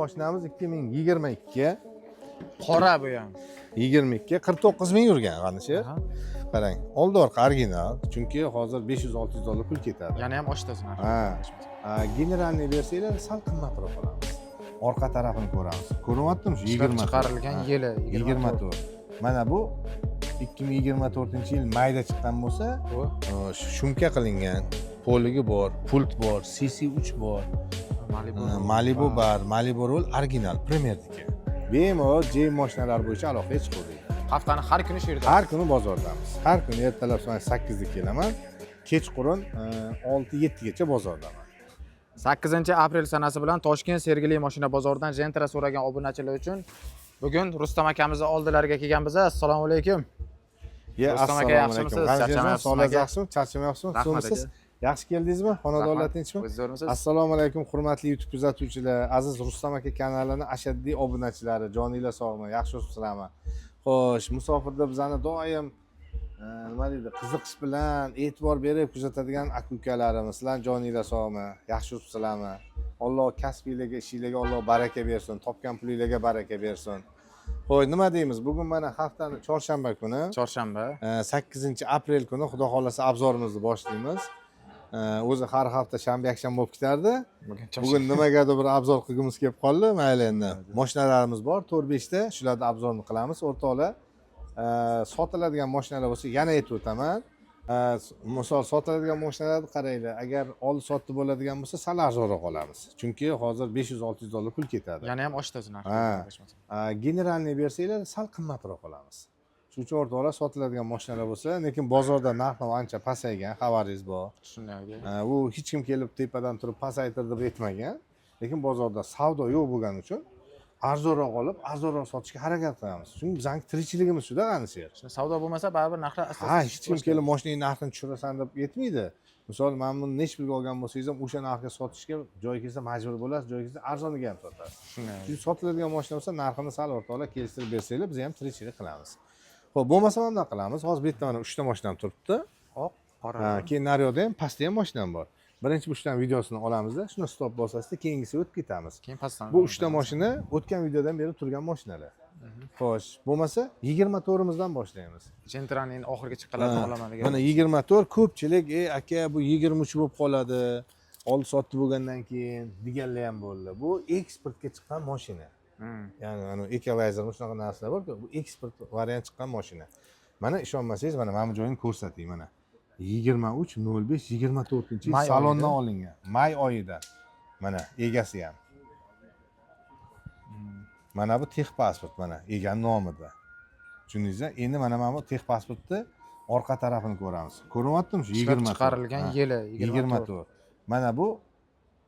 Mashinamiz 2022. Qora bu ham. 22, 49 ming yurgan, qanishi. Aha. Qarang, oldi orqa original, chunki hozir 500-600 dollar pul ketadi. Yana ham oshdi narxi. Ha, генеральный bersanglar, sal qimmatroq olamiz. Orqa tarafini ko'ramiz, ko'rinyaptimi shu? Ishlab 24. chiqarilgan yili. 24. Mana bu 2024-yil mayda chiqqan bo'lsa, Bu шумка qilingan, полик i bor, pult bor, CC3 bor. Malibu. Malibu bor. Malibu rul original, Premierniki. Bemalol J mashinalar bo'yicha aloqaga chiqaveringlar. Haftani har kuni shu yerda. Har kuni bozordamiz. Har kuni ertalab soat 8da kelaman, kechqurun 6-7gacha bozordaman. 8 aprel sanasi bilan Toshkent Sergeli mashina bozoridan Gentra so'ragan obunachilar uchun bugun Rustam akamizni oldilariga kelganmiz. Assalomu alaykum. Ya, Rustam aka, assalomu yaxshimisiz? alaykum. Charchamayapsizmi Sog'ligingiz aka? yaxshimi? Charchamayapsizmi? Rahmat, Zo'rmisiz? aka. Yaxshi keldingizmi? Xonadonlar Rahmat. tinchmi? O'zingiz zo'rmisiz? Assalomu alaykum, hurmatli YouTube kuzatuvchilar, aziz Rustam aka kanalini ashaddiy obunachilari, joninglar sog'mi? Yaxshi o'sibsizlarmi? Xo'sh, musofirda bizani doim nima deydi, qiziqish bilan e'tibor berib kuzatadigan aka ukalarimiz, sizlarni joninglar sog'mi? Yaxshi o'sibsizlarmi? Alloh kasbinglarga, ishinglarga Alloh baraka bersin, topgan pulinglarga baraka bersin. Xo'sh, nima deymiz? Bugun mana haftani chorshanba kuni. Chorshanba. 8 aprel kuni, xudo xohlasa, обзор imizni boshlaymiz. O'zi har hafta shanba, yakshanba bo'lib ketardi. Bugun. Bugun nimagadir bir обзор qilgimiz kelib qoldi. Mayli, endi mashinalarimiz bor to'rt, beshta, shularni обзор ini qilamiz, o'rtoqlar. Sotiladigan mashinalar bo'lsa, yana aytib o'taman, misol, sotiladigan mashinalarni qaranglar, agar oldi sotdi bo'ladigan bo'lsa, sal arzonroq olamiz, chunki hozir 500-600 dollar pul ketadi. Yana ham oshdi narxi. Ha. Генеральный bersanglar, sal qimmatroq olamiz. Shuning uchun, o'rtoqlar, sotiladigan mashinalar bo'lsa, lekin bozorda narx navo ancha pasaygan, xabaringiz bor. Shunday, aka. U hech kim kelib tepadan turib pasaytir deb aytmagan, lekin bozorda savdo yo'q bo'lgani uchun arzonroq olib, arzonroq sotishga harakat qilamiz, chunki bizani tirikchiligimiz shuda, qanisi. Shunda savdo bo'lmasa, baribir narxlar asta. Ha, hech kim kelib moshinang narxini tushirasan deb aytmaydi. Misol, mana buni nechi pulga olgan bo'lsangiz ham, o'sha narxga sotishga joyi kelsa majbur bo'lasiz, joyi kelsa arzoniga ham sotasiz. Shunday. Chunki sotiladigan moshina bo'lsa, narxini sal, o'rtoqlar, kelishtirib bersanglar, biz ham tirikchilik qilamiz. Ho'p, bo'lmasa mana bunaqa qilamiz. Hozir bu yerda mana uchta mashinam turibdi. Oq, qora. Ha, keyin naryoqda ham, pastda ham mashinam bor. Birinchi bu uchtani videosini olamizda, shuni stop bosasizda, keyingisiga o'tib ketamiz. Keyin pastdan. Bu uchta mashina o'tgan videodan beri turgan mashinalar. Xo'sh, bo'lmasa 24imizdan boshlaymiz. Gentrani endi oxirgi chiqqanlarni Ha, olaman degan. Mana 24. Ko'pchilik "Ey aka, bu 23 bo'lib qoladi, oldi sotdi bo'lgandan keyin" deganlar ham bo'ldi. Bu eksportga chiqqan mashina. Ya'ni ana эквалайзер, shunaqa narsalar borku, bu eksport variant chiqqan mashina. Mana, ishonmasangiz, mana bu joyini ko'rsating, mana 23.05.24 yil May salondan oyida. olingan, may oyida. Mana egasi ham, mana bu texpasport, mana egani nomida, tushundingizmi? Endi mana bu texpasportni orqa tarafini ko'ramiz, ko'rinyaptimi shu? Ishlab 24. chiqarilgan yili. 24. Mana bu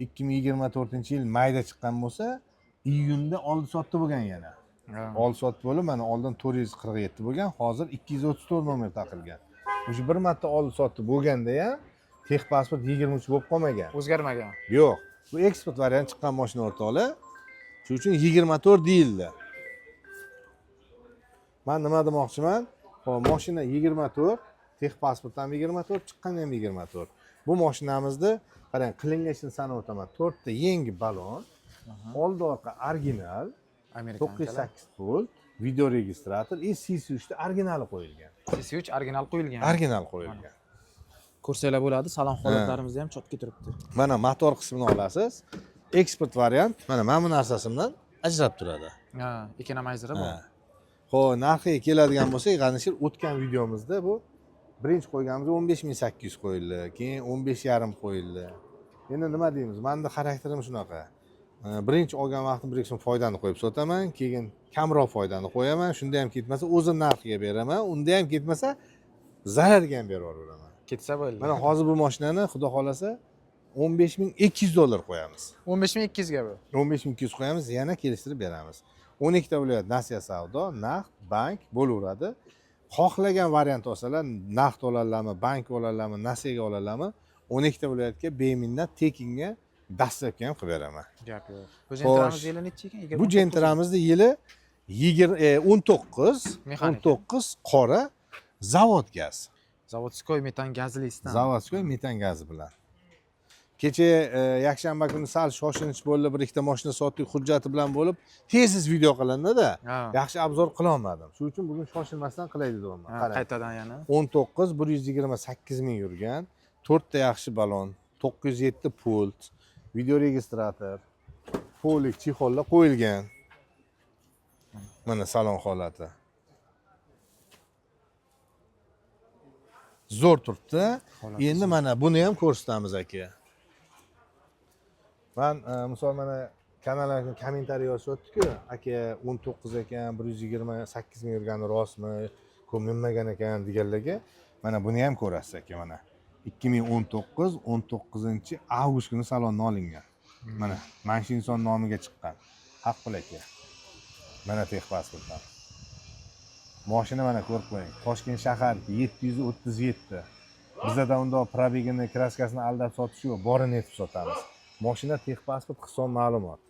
2024-yil mayda chiqqan bo'lsa, iyunda oldi sotdi bo'lgan yana. Oldi sotdi bo'lib, mana oldin 447 bo'lgan, hozir 234 nomer taqilgan. O'sha bir marta oldi sotdi bo'lganda ham texpasport 23 bo'lib qolmagan. O'zgarmagan. Yo'q, bu eksport variant chiqqan mashina, o'rtoqlar, shuning uchun 24 deyildi. Man nima demoqchiman? Ho'p, mashina 24, texpasport ham 24, chiqqani ham 24. Bu mashinamizni qarang, qilingan ishini sanab o'taman: to'rtta yangi balon, oldi orqa original, 908 pult, видеорегистратор и CC3da originali qo'yilgan. CC3 original qo'yilgan. Original qo'yilgan. Ko'rsanglar bo'ladi, salon holatlarimizda ham чётко turibdi. Mana motor qismini olasiz, eksport variant, mana bu narsasi bilan ajrab turadi. Ha, economizer bu. Ha. Ho'p, narxiga keladigan bo'lsak, G'anisher, o'tgan videomizda bu birinchi qo'yganimizda 15 800 qo'yildi, keyin 15,5 qo'yildi. Endi nima deymiz, mani xarakterim shunaqa. Birinchi olgan vaqtim 1-2 so'm foydani qo'yib sotaman, keyin kamroq foydani qo'yaman, shunda ham ketmasa, o'zi narxiga beraman, unda ham ketmasa, zararga ham berib yuboraman. Ketsa bo'ldi. Mana hozir bu mashinani, xudo xohlasa, 15 200 dollar qo'yamiz. 15 200 ga bu. 15 200 qo'yamiz, yana kelishtirib beramiz. 12ta viloyat nasiya savdo, naqd, bank bo'laveradi. Xohlagan variant olsalar, naqd oladilarmi, bank oladilarmi, nasiyaga oladilarmi, 12ta viloyatga beminnat, tekinga доставка ham qilib beraman. Gap yo'q. Bu Gentramiz yili nechi ekan? Bu Gentramizni yili 19. Mexanika. 19, qora, zavod gaz. Заводской metan gazli. Заводской metan gazi bilan. Kecha yakshanba kuni sal shoshilinch bo'ldi, bir ikkita mashina sotdik, hujjati bilan bo'lib, tez video qilindi-da. Yaxshi обзор qilolmadim. Shuning uchun bugun shoshilmasdan qilay dedim. Qarang. Qaytadan yana. 19 128 ming yurgan, to'rtta yaxshi balon, 907 pult, видеорегистратор, полик, чехол lar qo'yilgan. Mana salon holati. Zo'r turibdi. Holati. Endi mana buni ham ko'rsatamiz, aka. Man misol mana kanallarga комментарий yozishyapti-ku, aka, 19 ekan, 128 ming yurgani rostmi, ko'p minmagan ekan deganlarga mana buni ham ko'rasiz, aka, mana 2019 19 avgust kuni salondan olingan. Mana shu inson nomiga chiqqan. Haq pul, aka. Mana техпаспорт dan. Moshina mana ko'rib qo'ying. Toshkent shahar 737. Bizada undoq пробег ini, краска sini aldab sotish yo'q, borini aytib sotamiz. Moshina техпаспорт, hisob ma'lumot.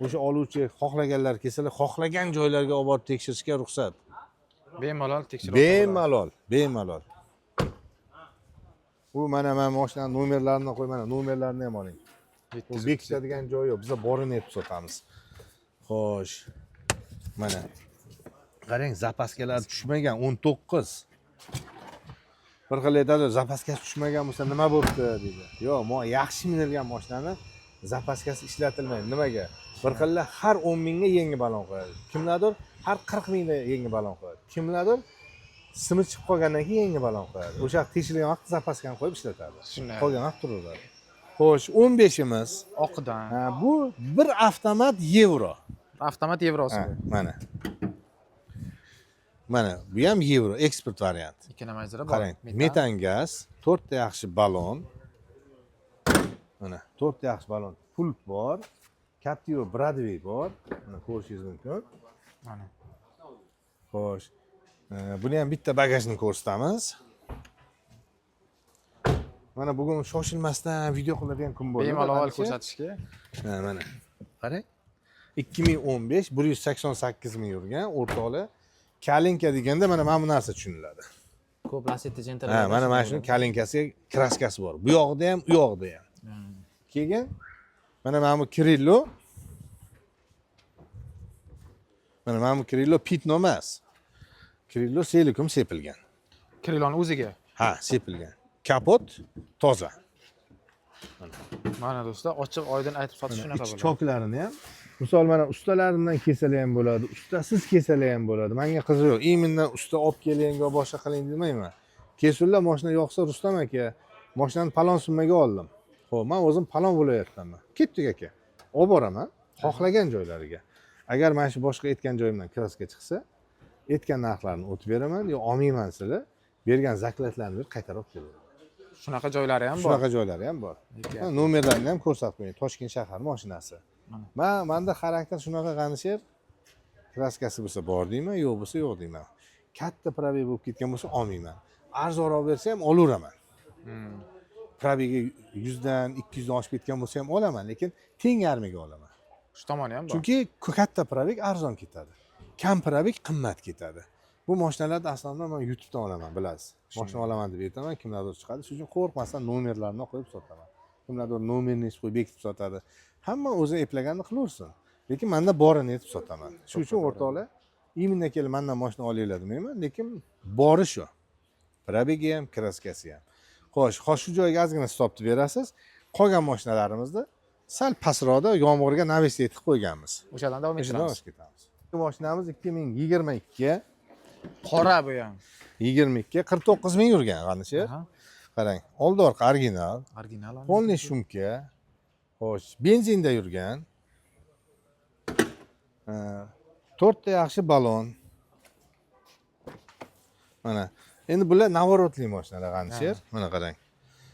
O'sha oluvchi xohlaganlar kelsalar, xohlagan joylarga olib borib tekshirishga ruxsat. Bemalol tekshirib. Bemalol, bemalol. Bu mana mashinani nomerlarini qo'y, mana nomerlarini ham oling. U bekitadigan joyi yo'q. Biza borini aytib sotamiz. Xo'sh. Mana. Qarang, запаска lar tushmagan 19. Bir xil aytadi, запаска si tushmagan bo'lsa nima bo'pti deydi. Yo'q, yaxshi minilgan mashinani запаска si ishlatilmaydi. Nimaga? Bir xillar har 10 mingga yangi balon qo'yadi. Kimlardir har 40 mingda yangi balon qo'yadi. Kimlardir simi chiqib qolgandan keyin yangi balon qo'yadi. O'sha teshilgan vaqtda запаска ni qo'yib ishlatadi. Shunday. Qolgan vaqt turaveradi. Xo'sh, 15imiz. Oqidan. Ha, bu bir avtomat yevro. Avtomat yevrosi Ha, bu. mana. Mana bu ham yevro eksport variant. Economizer bor. Qarang, metan gaz, to'rtta yaxshi balon. Mana to'rtta yaxshi balon, pult bor, Captiva Broadway bor. Mana ko'rishingiz mumkin. Mana. Xo'sh. Buni ham bitta bagajini ko'rsatamiz. Mana bugun shoshilmasdan video qiladigan kun bo'ldi. Bemalol Alisher. ko'rsatishga. Ha, mana. Qarang. 2015 188 ming yurgan, o'rtoqlar. Калинка deganda mana bu narsa tushuniladi. Ko'p Lacetti Gentra. Ha, mana shuni калинка siga краска si bor. Bu yoqda ham, u yoqda ham. Keyin mana bu Kirillo. Mana bu Kirillo пятно emas. Kirillo selikum sepilgan. Krilloni o'ziga. Ha, sepilgan. Kapot toza. Mana do'stlar, ochiq oydin aytib sotish shunaqa Ich bo'ladi. choklarini ham misol mana ustalarimdan kelsalar ham bo'ladi, ustasiz kelsalar ham bo'ladi. Menga qiziq yo'q. Именно usta olib keling yo boshqa qiling demayman. Kelsunlar, mashina yoqsa, Rustam aka, mashinani palon summaga oldim. Xo'p, men o'zim palon viloyatdanman. Ketdik, aka. Olib boraman xohlagan joylariga. Agar mana shu boshqa aytgan joyimdan краска chiqsa, aytgan narxlarni o'tib beraman, yo olmayman sizlar. Bergan заклад larni berib qaytarib olib kelaman. Shunaqa joylari ham bor. Shunaqa joylari ham bor. Lekin- Ha, nomerlarini ham ko'rsatib qo'ying. Toshkent shahar mashinasi. Mana. Manda xarakter shunaqa g'anisher. Краска si bo'lsa bor deyman, yo'q bo'lsa yo'q deyman. Katta пробег bo'lib ketgan bo'lsa olmayman. Arzonroq bersa ham olaveraman. Пробег i 100 dan 200 dan oshib ketgan bo'lsa ham olaman, lekin teng yarmiga olaman. Shu tomoni ham bor. Chunki katta пробег arzon ketadi. Kam пробег qimmat ketadi. Bu mashinalarni aslida man YouTubedan olaman, bilasiz. Mashina olaman deb aytaman, kimlardir chiqadi. Shuning uchun qo'rqmasdan nomerlarini qo'yib sotaman. Kimlardir nomerni eshitib qo'yib bekitib sotadi. Hamma o'zi eplaganini qilaversin. Lekin manda borini aytib sotaman. Shuning uchun o'rtoqlar, именно kelib mandan mashina olinglar demayman, lekin bori shu. Пробег i ham, краска si ham. Xo'sh, xo'sh, shu joyga ozgina stop ni berasiz. Qolgan mashinalarimizni sal pastroqda yomg'irga навес etib qo'yganmiz. O'shadan davom O'shadan ettiramiz. oshib ketamiz. Bu mashinamiz 2022 Qora bu ham. 22 49 ming yurgan, qanishi. Aha. Qarang, oldi orqa original, Original. Полный шумка. Xo'sh, benzinda yurgan. To'rtta yaxshi balon. Mana. Endi bular наворот li mashinalar, G'anisher. Mana qarang.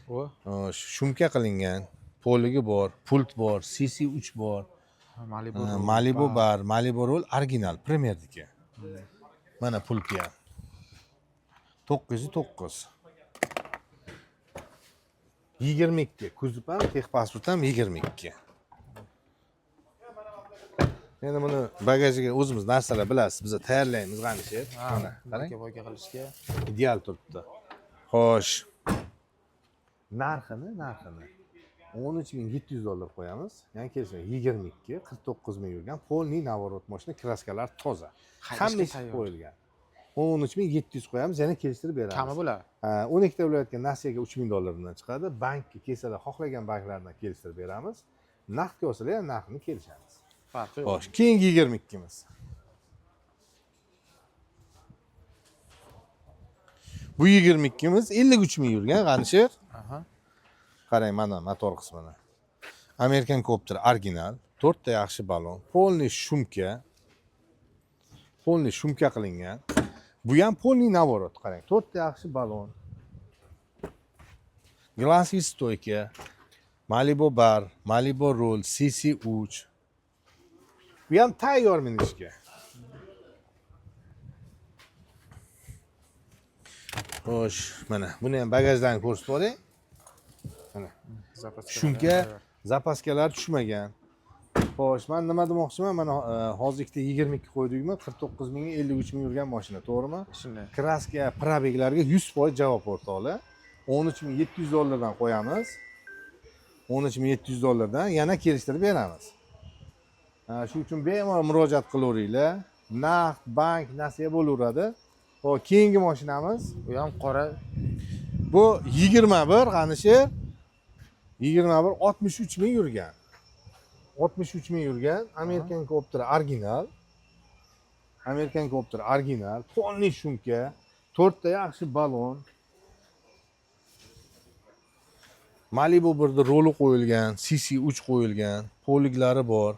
U Xo'sh, шумка qilingan, полик i bor, pult bor, CC3 bor. Malibu. Malibu bor, Malibu rul original, Premierniki. Mana pulti ham. 909. 22. Kuzov ham, техпаспорт ham 22. Endi buni bagajiga o'zimiz narsalar bilasiz, biz tayyorlaymiz, G'anisher. Mana, qarang. Boyga qilishga. Ideal turibdi. Xo'sh. Narxini 13 700 dollar qo'yamiz. Ya'ni kelishgan 22, 49 ming yurgan, полный наворот mashina, краска lar toza. Haydashga Hamma ish tayyor. qo'yilgan. 13 700 qo'yamiz, yana kelishtirib beramiz. Kami bular. Ha, 12 ta viloyatga nasiyaga 3000 dollardan chiqadi. Bankka kelsalar, xohlagan banklardan kelishtirib beramiz. Naqdga olsalar ham narxini kelishamiz. Farqi yo'q. Xo'sh, keyingi 22miz. Bu 22miz 53 ming yurgan, G'anisher. Qarang, mana motor qismini. American Copter original, to'rtta yaxshi balon, полный шумка. Полный шумка qilingan. Bu ham полный наворот, qarang. To'rtta yaxshi balon. Глянцевый стойка, Malibu bar, Malibu rul, CC3. Bu ham tayyor minishga. Xo'sh, mana buni ham bagajdan ko'rsatib yuboring. Mana. Запаска lar Шумка, tayyor. Запаска lar tushmagan. Xo'sh, man nima demoqchiman? Mana hozir ikkita 22 qo'ydikmi? 49 mingga 53 ming yurgan mashina, to'g'rimi? Shunday. Краска, пробег larga 100% javob, o'rtoqlar. 13 700 dollardan qo'yamiz. 13 700 dollardan yana kelishtirib beramiz. Ha, shu uchun bemalol murojaat qilaveringlar. Naqd, bank, nasiya bo'laveradi. Xo'p, keyingi mashinamiz. Bu ham qora. Bu 21, G'anisher. 21, 63 ming yurgan. 63 ming yurgan American Copter original. American Copter original, полный шумка, to'rtta yaxshi balon. Malibu birda roli qo'yilgan, CC3 qo'yilgan, полик lari bor.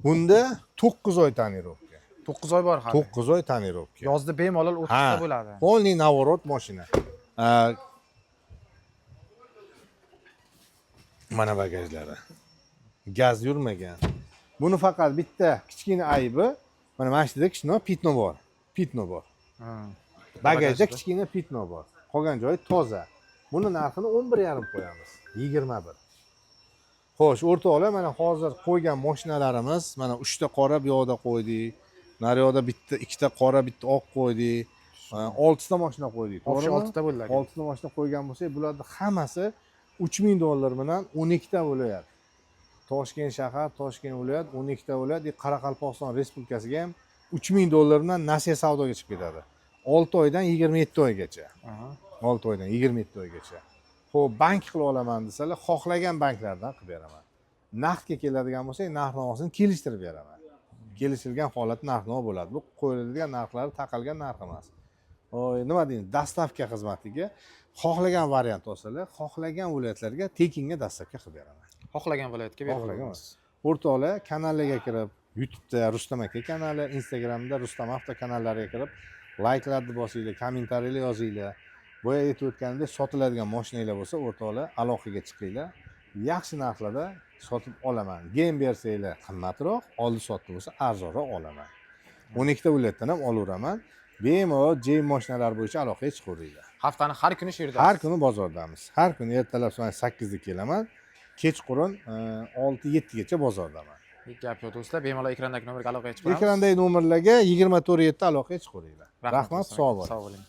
Bunda 9 oy тонировка. 9 oy bor hali. 9 oy тонировка. Yozda bemalol o'tkazsa bo'ladi. Полный наворот mashina. Mana bagajlari. Gaz yurmagan. Buni faqat bitta kichkina aybi, mana shu yerda kichkina пятно bor. Пятно bor. Bagajda Bagajda. kichkina пятно bor. Qolgan joyi toza. Buni narxini 11,5 qo'yamiz. 21. Xo'sh, o'rtoqlar, mana hozir qo'ygan mashinalarimiz, mana 3 ta qora bu yoqda qo'ydik. Naryoqda bitta, ikkita qora, bitta oq qo'ydik. 6 ta mashina qo'ydik, Общий to'g'rimi? 6 ta bo'ldi aka. 6 ta mashina qo'ygan bo'lsak, bularning hammasi 3000 dollar bilan 12 ta viloyat. Toshkent shahar, Toshkent viloyat, 12 ta viloyat, Qoraqalpog'iston Respublikasiga ham 3000 dollar bilan nasiya savdoga chiqib ketadi. 6 oydan 27 oygacha. 6 oydan 27 oygacha. Xo'p, bank qilib olaman desalar, xohlagan banklardan qilib beraman. Naqdga keladigan bo'lsak, narx-navosini kelishtirib beraman. Kelishilgan holat narx-navo bo'ladi. Bu qo'yiladigan narxlar taqalgan narx emas. Oy, nima deymiz, доставка xizmatiga xohlagan variant olsalar, xohlagan viloyatlarga tekinga доставка qilib beraman. Xohlagan viloyatga berib Xohlagan. qo'yamiz. O'rtoqlar, kanallarga kirib, YouTube'da Rustam aka kanali, Instagramda Rustam Avto kanallariga kirib, layklarni bosinglar, kommentariyalar yozinglar. Boya aytib o'tganimdek, sotiladigan mashinalar bo'lsa, o'rtoqlar, aloqaga chiqinglar. Yaxshi narxlarda sotib olaman. Gem bersanglar qimmatroq, oldi sotdi bo'lsa arzonroq olaman. 12 ta viloyatdan ham olaveraman. Bemalol J mashinalar bo'yicha aloqaga chiqaveringlar. Haftani har kuni shu yerda. Har kuni bozordamiz. Har kuni ertalab soat 8 da kelaman. Kechqurun 6-7 gacha bozordaman. Gap yo'q, do'stlar, bemalol ekrandagi nomerga aloqaga chiqamiz. Ekrandagi nomerlarga 24/7 aloqaga chiqaveringlar. Rahmat, do'stlar. sog' bo'ling. Sog' bo'ling.